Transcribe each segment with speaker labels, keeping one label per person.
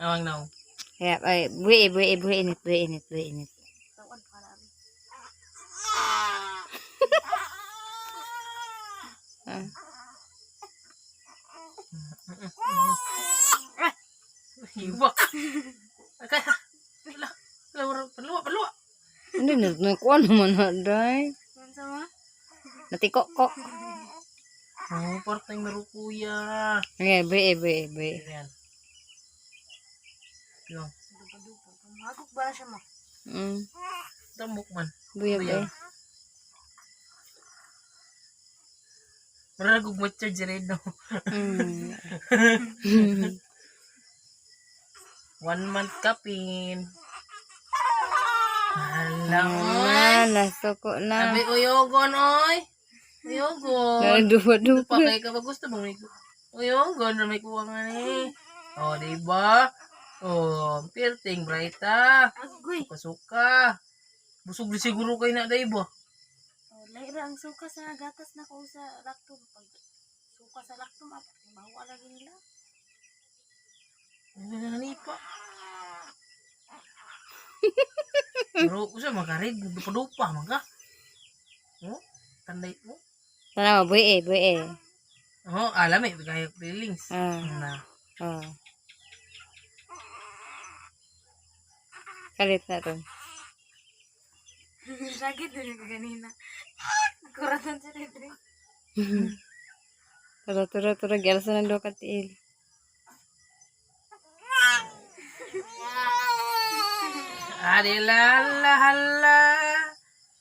Speaker 1: Awang naong.
Speaker 2: Kaya, ay, buhi, buhi, buhi init, buhi init, buhi init.
Speaker 3: Tawan pa na rin.
Speaker 2: Ah.
Speaker 1: Hiwa. Kaya. Wala. Wala, wala. Paluwa, paluwa.
Speaker 2: Hindi na, nakuha naman na, day.
Speaker 3: Unsa ma?
Speaker 2: Natiko ko.
Speaker 1: Oh, parteng marukuya.
Speaker 2: Okay, buhi, buhi, buhi.
Speaker 1: Ayan. Yung,
Speaker 3: Dupa-dupa. Hagok ba na siya ma?
Speaker 1: Tambok man.
Speaker 2: Buhi, buhi.
Speaker 1: Maragog mo charge rin, no? 1 month kapin. Hala, oy.
Speaker 2: Ah, nasuko na.
Speaker 1: Sabi, uyogon, oy. Uyogon.
Speaker 2: Nagdupa-dupa.
Speaker 1: Pa kay ka ba gusto mo may uyogon na may kuha nga ni. Oh, di ba? Oh, pirting brighta.
Speaker 3: Agoy.
Speaker 1: Suka-suka. Busog di siguro kay na day ba?
Speaker 3: Oh, lahi ra ang suka sa gatas na ko sa lactum pag suka sa lactum apa bawa lagi nila.
Speaker 1: Nani pa. Pero usa makarid dupa-dupa man ka. Oh, tanday mo.
Speaker 2: Tanawa, buhi, buhi.
Speaker 1: Oh, alam eh, kaya feelings.
Speaker 2: Ah.
Speaker 1: Na.
Speaker 2: Oh. Kalit na to.
Speaker 3: Sakit din ko ganina. Kuratan sa dito.
Speaker 2: Tura, tura, tura. Gyalsa ng duha ka tiil.
Speaker 1: Adila hala hala.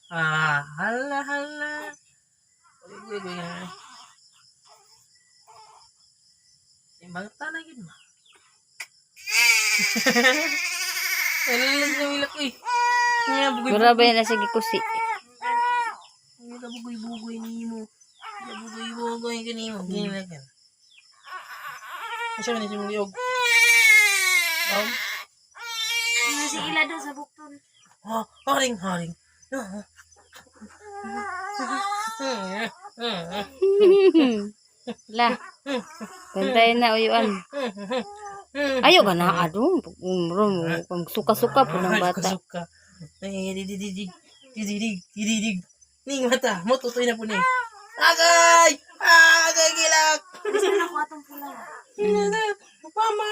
Speaker 1: Ah, hala hala. Uy, uy, uy. Imbang tanay gid ma. Wala lang ilak eh. Nga bugoy.
Speaker 2: Mura ba yan na siya gikusi?
Speaker 1: Nga bugoy bugoy nimo. Nga bugoy bugoy kanimo. Gini lang. Asa man si mong liog?
Speaker 3: Ano si ila daw sa bukton.
Speaker 1: Oh, haring haring.
Speaker 2: La. Bantay na uyuan. Ayo ka na adong umro mo suka-suka po ng bata.
Speaker 1: Suka. Ay, di di di di di di di di di. Ning mata, mo tutoy na po ni. Agay! Agay gilak!
Speaker 3: Gusto na ko atong pula.
Speaker 1: Mama!